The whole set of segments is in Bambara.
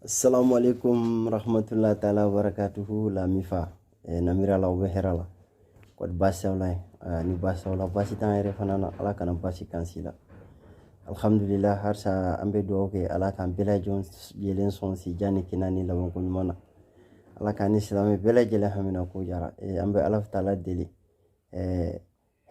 Assalamu alaikum rahmatullahi taala wabarakatuhu. La mifa namira la u bɛ hɛrɛ la, kɔni baasi t'aw la yen? Ni baasi t'aw la, baasi t'an yɛrɛ fana na. Ala kana baasi k'an si la. Alhamdulillah, halisa an bɛ dugawu kɛ, Ala k'an bɛɛ lajɛlen sɔn si jan ni kɛnɛya ni labanko ɲuman na. Ala k'an ni silamɛ bɛɛ lajɛlen hamina ko jara. An bɛ Ala taala deli,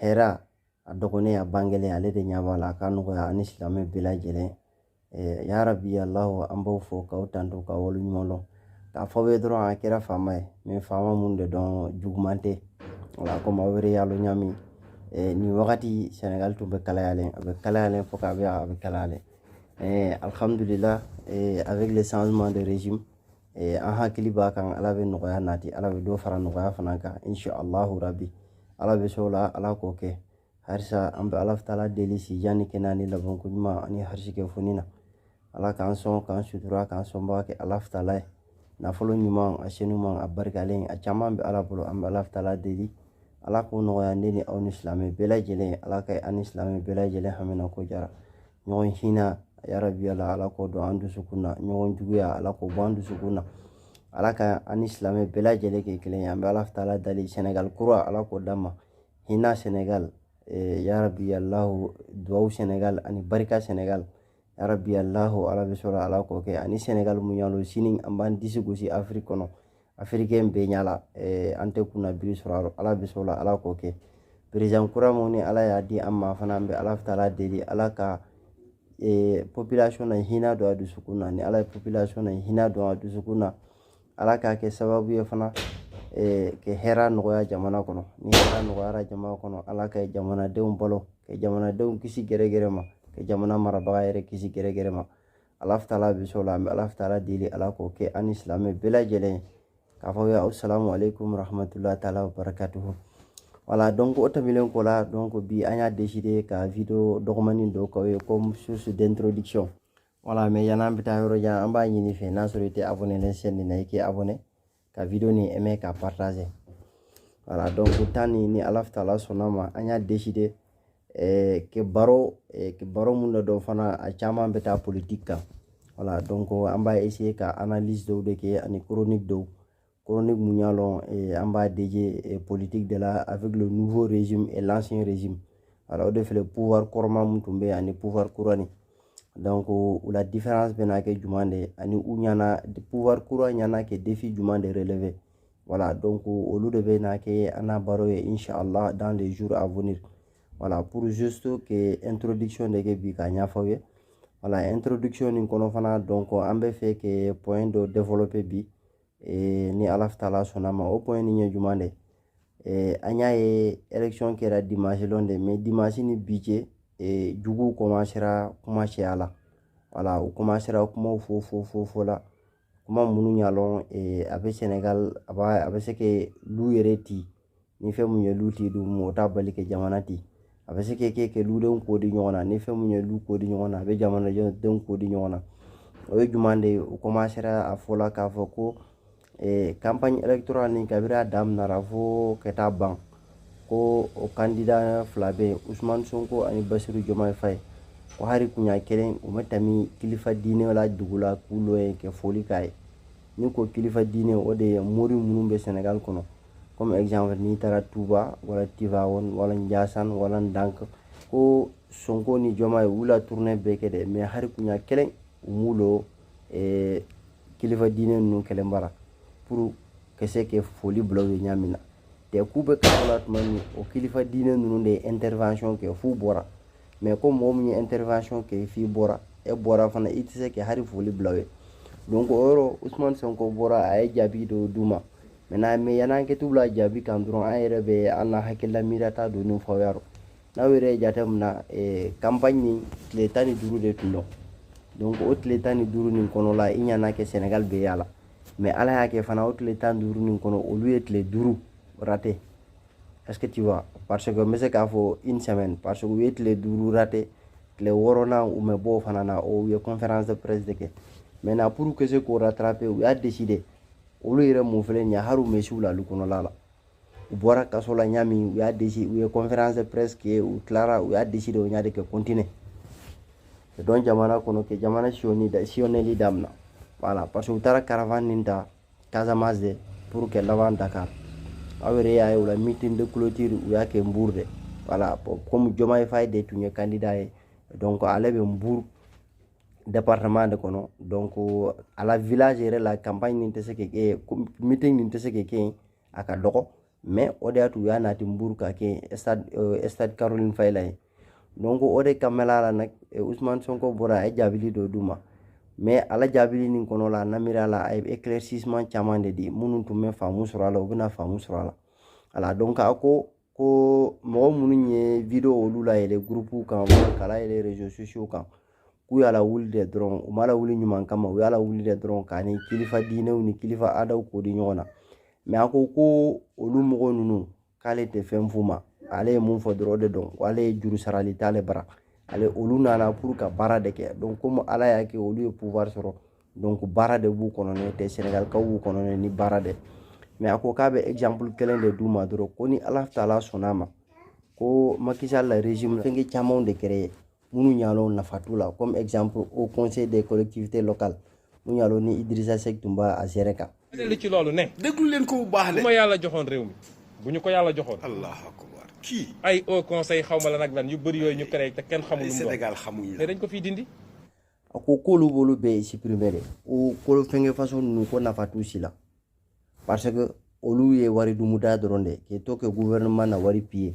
hɛrɛ a dɔgɔnin a bangelen, ale de ɲɛ b'a la, a ka nɔgɔya ani silamɛ bɛɛ lajɛlen. Ya Rabi Allahu, an b'aw fo k'aw tanto k'aw waleɲuman dɔn, k'a fɔ aw ye dɔrɔn a kɛra faama ye mɛ faama mun de dɔn juguman tɛ. Wala komi aw yɛrɛ y'a lɔn ɲa min, nin wagati Senegal tun bɛ kalayalen, a bɛ kalayalen fo k'a bɛ a bɛ kalayalen. Alhamdulillah, avec le changement de régime, an hakili b'a kan, Ala bɛ nɔgɔya nati, Ala bɛ dɔ fara nɔgɔya fana kan, inshallahu rabi. Ala bɛ se o la, Ala k'o kɛ. Halisa an bɛ Ala taala deli sijan ni kɛnɛya ni labanko ɲuman ani harisikɛ foni na. Ala k'an sɔn, k'an sutura, k'an sɔnbaga kɛ Ala taala ye. Nafolo ɲuman, a senuman, a barikalen, a caman bɛ Ala bolo. An bɛ Ala taala deli, Ala k'o nɔgɔya ne ni aw ni silamɛ bɛɛ lajɛlen. Ala ka an ni silamɛ bɛɛ lajɛlen hamina ko jara. Ɲɔgɔn hinɛ, ya Rabi Ala, Ala k'o don an dusukun na. Ɲɔgɔn juguya, Ala k'o bɔ an dusukun na. Ala ka an ni silamɛ bɛɛ lajɛlen kɛ kelen ye. An bɛ Ala taala dali, Senegal kura, Ala k'o d'an ma. Hinɛ Senegal, ya Rabi Allahu, duwawu Senegal ani barika Senegal, ya Rabi Allahu. Ala bɛ sɔrɔ, Ala k'o kɛ. Ani Senegal mun y'a lɔn sini an b'an disi gosi Afiriki kɔnɔ, africain bɛɛ ɲɛ la, an tɛ kunna biri sɔrɔ. Ala bɛ sɔrɔ, Ala k'o kɛ. Président kura mun ni Ala y'a di an ma fana, an bɛ Ala taala deli, Ala ka population na hinɛ don a dusukun na. Ni Ala ye population na hinɛ don a dusukun na, Ala k'a kɛ sababu ye fana ka hɛrɛ nɔgɔya jamana kɔnɔ. Ni hɛrɛ nɔgɔyara jamana kɔnɔ, Ala ka jamanadenw balo, ka jamanadenw kisi gɛrɛgɛrɛ ma, ka jamana marabaga yɛrɛ kisi gɛrɛgɛrɛ ma. Ala taala bɛ se o la. An bɛ Ala taala deli, Ala k'o kɛ an ni silamɛ bɛɛ lajɛlen. K'a fɔ aw ye assalamu alaikum rahmatullahi taala wa barakatuhu. Voilà, donc o tɛmɛnen kɔ la, donc bi an y'a décidé ka vidéo dɔgɔmanin dɔ k'aw ye comme source d'introduction. Voilà, mais yan'an bɛ taa yɔrɔ jan, an b'a ɲini fɛ, n'a sɔrɔ i tɛ abonné la chaîne nin na, i k'i abonné, ka vidéo nin aimer, ka partager. Voilà, donc tan ni Ala taala sɔnna ma, an y'a décidé ke baro mun de dɔn fana, a caman bɛ taa politique kan. Voilà, donc an b'a essayer ka analyse dɔw de kɛ ani chronique dɔw, chronique mun y'a lɔn, an b'a dédié politique de la avec le nouveau régime et l'ancien régime. Voilà, o de filɛ, pouvoir kɔrɔma mun tun bɛ yen ani pouvoir kura nin, donc u la différence bɛna kɛ jumɛn de ye, ani u ɲana pouvoir kura ɲana kɛ défi jumɛn de relever. Voilà, donc olu de bɛna kɛ an n'a baro ye, inchallah, dans les jours à venir. Voilà, pour juste que introduction de kɛ bi k'a ɲɛfɔ aw ye. Voilà, introduction nin kɔnɔ fana, donc an bɛ fɛ ke point dɔ développer bi, ni Ala taala sɔnna ma. O point nin ye jumɛn de? An y'a ye élection kɛra dimanche lon de, mais dimanche ni bi cɛ, juguw commencera kuma caya la. Voilà, u commencera kumaw fo fo fo fo la, kuma minnu y'a lɔn, a bɛ Sénégal, a bɛ se ke lu yɛrɛ ti ni fɛn mun ye lu ti dun, o t'a bali kɛ jamana ti. A bɛ se kɛ ludenw ko di ɲɔgɔn na, ni fɛn mun ye lu ko di ɲɔgɔn na, a bɛ jamanadenw ko di ɲɔgɔn na. O ye jumɛn de ye? U commencera a fɔ la k'a fɔ ko campagne électorale nin, kabini a daminɛra fo ka taa ban, ko o candidat fila bɛ yen, Ousmane Sonko ani Bassirou Diomaye Faye, ko hari kunya kelen u ma tɛmɛ kilifa diinɛ la dugu la k'u lɔ yen kɛ foli k'a ye. Ni ko kilifa diinɛ, o de ye mori minnu bɛ Sénégal kɔnɔ. Comme exemple, n'i taara Touba wala Tivaouane wala Ndiassane wala Ndank, ko Sonko ni Diomaye u la tournée bɛɛ kɛ dɛ, mais hari kunya kelen u m'u lɔ kilifa diinɛ ninnu kɛlɛ bara pour ka se ka foli bila u ye ɲa min na tɛ. K'u bɛ kaso la tuma min, o kilifa diinɛ ninnu de ye intervention kɛ f'u bɔra. Mais ko mɔgɔ min ye intervention kɛ f'i bɔra, e bɔra fana, i tɛ se ka hali foli bila u ye. Donc o yɔrɔ, Ousmane Sonko bɔra, a ye jaabi dɔw d'u ma. Maintenant, mais yan'an kɛ t'u la jaabi kan dɔrɔn, an yɛrɛ bɛ an na hakilila miirata donni fɔ aw ye. N'aw yɛrɛ ye jateminɛ, campagne nin tile 15 de tun don. Donc o tile 15 nin kɔnɔ la, i ɲana kɛ Sénégal bɛɛ y'a la. Mais Ala y'a kɛ fana, o tile 15 nin kɔnɔ, olu ye tile 5 raté. Est-ce que tu vois? Parce que n bɛ se k'a fɔ une semaine, parce que u ye tile 5 raté, tile wɔɔrɔnan u ma bɔ o fana na, o ye conférence de presse de kɛ. Maintenant, pour que se k'o rattraper, u y'a décidé, olu yɛrɛ mun filɛ nin ye, hali u ma si u la olu kɔnɔla la, u bɔra kaso la ɲa min, u y'a décidé, u ye conférence de presse kɛ, u tilara, u y'a décidé o ɲa de kɛ continuer donc jamana kɔnɔ, kɛ jamana sillonneli daminɛ. Voilà, donc o ye jumɛn de ye? Voilà, parce que u taara caravane nin ta Casamance de pour que laban Dakar. Aw yɛrɛ y'a ye, u la meeting de clôture, u y'a kɛ Mbour de. Voilà, bon, comme Diomaye Faye de tun ye candidat ye, donc ale bɛ Mbour département de kɔnɔ. Donc a la village yɛrɛ la, campagne nin tɛ se ka kɛ, meeting nin tɛ se ka kɛ yen, a ka dɔgɔ. Mais o de y'a to u y'a nati Mbour ka kɛ stade Caroline Faye la yen. Donc o de kamala la nag, Ousmane Sonko bɔra, a ye jaabili dɔ d'u ma. Mais ala jaabili nin kɔnɔ la, namira la, a ye éclaircissement caman de di. Minnu tun bɛ faamu sɔrɔ a la, u bɛna faamu sɔrɔ a la. Ala, donc a ko ko mɔgɔ minnu ye vidéo olu layɛlɛ groupe kan wala k'a layɛlɛ réseaux sociaux kan, k'u y'a lawuli de dɔrɔn, u ma lawuli ɲuman kama, u y'a lawuli de dɔrɔn k'a ni kilifa diinɛw ni kilifa aadaw k'o di ɲɔgɔn na. Mais a ko ko olu mɔgɔ ninnu, k'ale tɛ fɛn f'u ma. Ale ye mun fɔ dɔrɔn, o de dɔn ko ale ye juru sarali t'ale bara. Ale olu nana pour ka baara de kɛ. Donc komi Ala y'a kɛ olu ye pouvoir sɔrɔ, donc baara de b'u kɔnɔ, ne tɛ Sénégalkaw b'u kɔnɔ ni baara de. Mais a ko k'a bɛ exemple kelen de d'u ma dɔrɔn, ko ni Ala taala sɔnna a ma, ko Macky Sall la régime, fɛnkɛ camanw de kɛra minnu ɲalɔ nafa t'u la, comme exemple au Conseil des collectivités locales mun y'a ni Idrissa Seck tun b'a a gérer kan. Li ci loolu ne. Déglu leen ko bu baax bu de. Ma Yàlla joxoon réew mi, bu ñu ko Yàlla joxoon. Allahu akbar, kii. Ay haut conseil xaw ma la nag lan yu bëri yooyu ñu créé te kenn xamul ay lu mu doon. Sénégal xamuñ Mais la. dañ ko fiy dindi. A ko k'olu b'olu bɛɛ supprimer de. O ko fɛnkɛ façon ninnu, ko nafa t'u si la, parce que olu ye wari dumuda dɔrɔn de k'i to kɛ gouvernement na wari piller.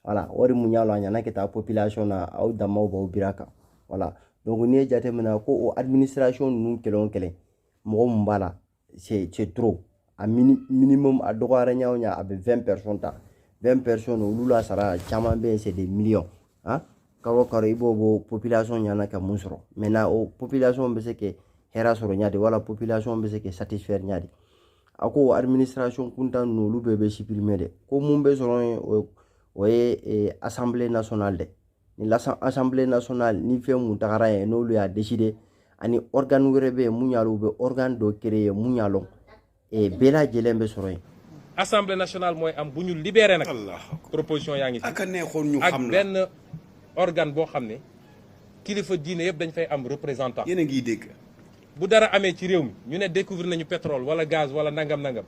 Voilà, wari mun y'a lɔ a ɲana ka taa population na, aw damaw b'aw bira kan. Voilà, donc n'i ye jateminɛ ko o administration ninnu kelen o kelen, mɔgɔ mun b'a la, c'est trop. A minimum, a dɔgɔyara ɲa o ɲa, a bɛ 20 personnes ta. 20 personnes, olu la sara caman bɛ yen, c'est des millions, hein. Kalo o kalo i b'o bɔ, population ɲana ka mun sɔrɔ? Maintenant, o population bɛ se ka hɛrɛ sɔrɔ ɲa di, wala population bɛ se ka satisfaire ɲa di? A ko administration kuntan ninnu, olu bɛɛ bɛ supprimer de. Ko mun bɛ sɔrɔ yen, o ye Assemblée nationale de. Ni Assemblée nationale ni fɛn mun tagara yen, n'olu y'a décider, ani organe wɛrɛ bɛ yen mun y'a lɔn, u bɛ organe dɔ créer mun y'a lɔn, bɛɛ lajɛlen bɛ sɔrɔ yen. Assemblée nationale mooy am bu ñu libéré nag. Allahu akbar. Proposition yaa ngi fi. Ak a neexoon ñu Ak xam la. benn organe boo xam ne kilifa diine yëpp dañ fay am représentant. Yéen a ngi dégg. Bu dara amee ci réew mi, ñu ne découvrir nañu pétrole wala gaz wala nangam nangam,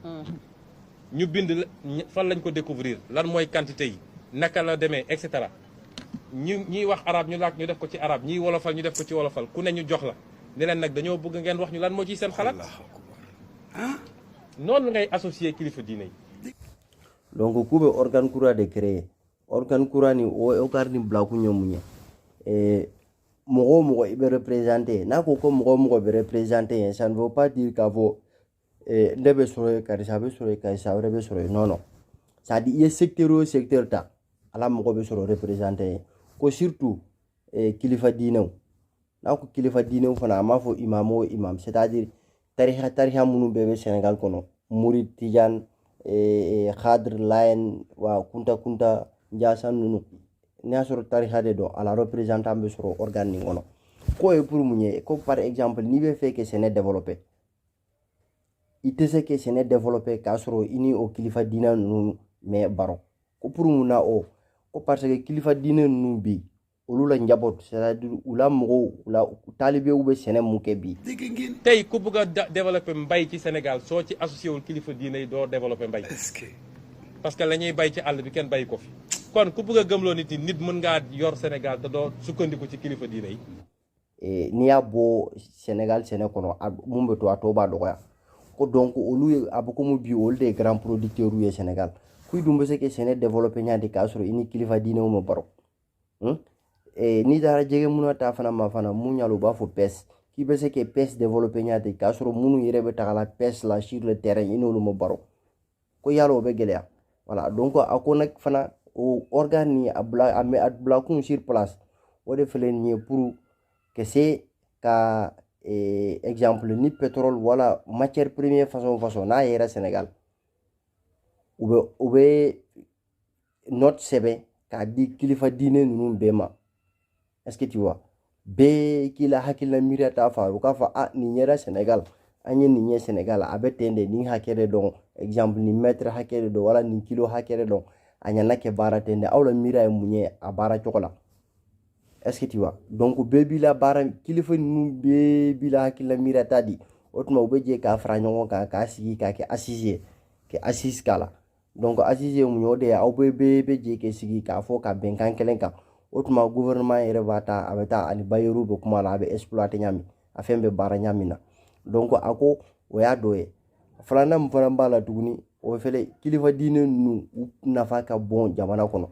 ñu bind fan lañ ko découvrir, lan mooy quantité yi, naka la demee, et cetera. Ñu ñiy wax arab, ñu laak ñu def ko ci arab, ñiy wolofal, ñu def ko ci wolofal, ku ne ñu jox la ne leen nag dañoo bëgg ngeen wax ñu lan moo ciy seen xalaat. Allahu akbar, ah. Noonu ngay associer kilifa diine yi. Donc k'u bɛ organe kura de créer. Organe kura ni, o organe ni bila kun ye mun ye? Mɔgɔ o mɔgɔ i bɛ représenter, n'a ko ko mɔgɔ o mɔgɔ bɛ représenter yen, ça ne veut pas dire k'a fɔ ne bɛ sɔrɔ yen, karisa bɛ sɔrɔ yen, karisa wɛrɛ bɛ sɔrɔ yen. Non, non, c'est à dire i ye secteur o secteur ta, ala mɔgɔ bɛ sɔrɔ représenter yen. Ko surtout kilifa diinɛw. N'a ko kilifa diinɛw fana, a m'a fɔ imam o imam, c'est à dire tarixa tarixa minnu bɛɛ bɛ Sénégal kɔnɔ, Murid, Tijan, Khadr, Layen, wa kunta kunta, Njasan ninnu, n'i y'a sɔrɔ tarixa de don, a la représentant bɛ sɔrɔ organe nin kɔnɔ. K'o ye pour mun ye? Ko par exemple, n'i bɛ fɛ ka sɛnɛ développer, i tɛ se ka sɛnɛ développer k'a sɔrɔ i ni o kilifa diinɛ ninnu mɛ baro. Ko pour mun na o? Ko parce que kilifa diinɛ ninnu bi, olu la njaboot, c'est à dire u la mɔgɔw, u la taalibew bɛ sɛnɛ mun kɛ bi. Dégg ngeen. Tey ku bëgg a développer mbay ci Sénégal, soo ci associé wul kilifa diine yi, doo développer mbay. Est-ce que. Parce que la ñuy bay ci àll bi, kenn bay ko fi. Kon ku bëgg a gëmloo nit ñi nit mën ngaa yor Sénégal te doo sukkandiku ci kilifa diine yi. N'i y'a bɔ Sénégal sɛnɛ kɔnɔ, mun bɛ to, a tɔ b'a dɔgɔya. Ko donc olu ye, a bɛ komi bi olu de ye grand producteur ye Sénégal. Ko i dun bɛ se ka sɛnɛ développer ɲa di k'a sɔrɔ i ni kilifa diinɛw ma baro? N'i taara jɛgɛ munna ta fana ma fana, mun y'a la, u b'a fɔ pêche, k'i bɛ se ka pêche développer ɲa di k'a sɔrɔ minnu yɛrɛ bɛ taga la pêche la sur le terrain, i n'olu ma baro? Ko yala o bɛ gɛlɛya. Voilà, donc a ko nag fana o organe ni a bila a mɛ a bila kun sur place, o de filɛ nin ye pour ka se ka exemple ni pétrole wala matière première façon o façon n'a yera Sénégal, u bɛ note sɛbɛn k'a di kilifa diinɛ ninnu bɛɛ ma. Est-ce que tu vois? Bɛɛ k'i la hakilina miiriya t'a fa, u k'a fɔ a nin yera Sénégal, an ye nin ye Sénégal, a bɛ ten de, nin hakɛ de dɔn, exemple nin mètre hakɛ de dɔn, wala nin kilo hakɛ de dɔn, a ɲana kɛ baara ten de. Aw la miiriya ye mun ye a baara cogo la? Est-ce que tu vois? Donc bɛɛ b'i la baara, kilifa ninnu bɛɛ b'i la hakilina miiriya ta di. O tuma u bɛ jɛ k'a fara ɲɔgɔn kan, k'a sigi, k'a kɛ assise ye, kɛ assise k'a la. Donc assise ye mun ye? O de ye aw bɛɛ bɛ jɛ kɛ sigi k'a fɔ ka bɛnkan kelen kan. O tuma gouvernement yɛrɛ b'a ta, a bɛ taa ani bailleurs bɛ kuma la, a bɛ exploiter ɲa min, a fɛn bɛ baara ɲa min na. Donc a ko o y'a dɔ ye. Filanan min fana b'a la tuguni, o fɛnɛ, kilifa diinɛ ninnu, u nafa ka bon jamana kɔnɔ,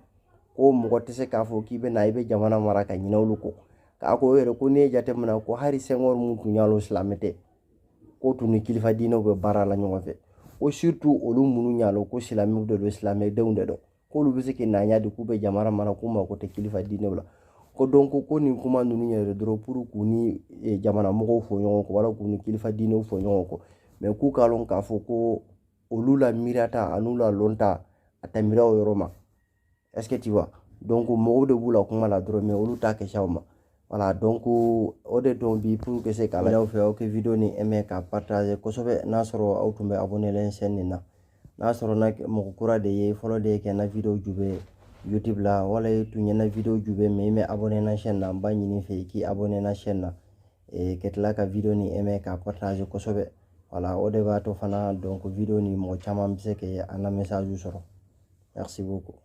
ko mɔgɔ tɛ se k'a fɔ k'i bɛ na i bɛ jamana mara ka ɲinɛ olu kɔ. K'a ko yɛrɛ ko n'i ye jateminɛ ko hali Senghor mun tun y'a lɔn silamɛ tɛ, ko tun ni kilifa diinɛw bɛ baara la ɲɔgɔn fɛ, ko surtout olu minnu y'a lɔn ko silamɛw de don, silamɛdenw de don, k'olu bɛ se k'i na ɲa di k'u bɛ jamana mara, k'u mako tɛ kilifa diinɛw la. Ko donc ko nin kuma ninnu yɛrɛ dɔrɔn pour k'u ni jamana mɔgɔw fɔ ɲɔgɔn kɔ, wala k'u ni kilifa diinɛw fɔ ɲɔgɔn kɔ, mais k'u k'a lɔn k'a fɔ ko olu la miirata an'u la lɔnta a tɛmɛra o yɔrɔ ma. Est ce que tu vois? Donc mɔgɔw de b'u la kuma la dɔrɔn, mais olu t'a kɛ sa ma. Voilà, donc o de don bi pour que se k'a la aw fɛ, aw kɛ vidéo ni aimer, ka partager kosɛbɛ. N'a sɔrɔ aw tun bɛ abonné len chaîne nin na, n'a sɔrɔ na mɔgɔ kura de ye, fɔlɔ de ye kɛ na vidéo jube YouTube la, wala i tun ye na vidéo jube mais i mɛ abonné na chaîne na, n b'a ɲini fɛ i k'i abonné na chaîne na, ka tila ka vidéo ni aimer, ka partager kosɛbɛ. Voilà, o de b'a to fana donc vidéo ni mɔgɔ caman bɛ se ka an na message sɔrɔ. Merci beaucoup.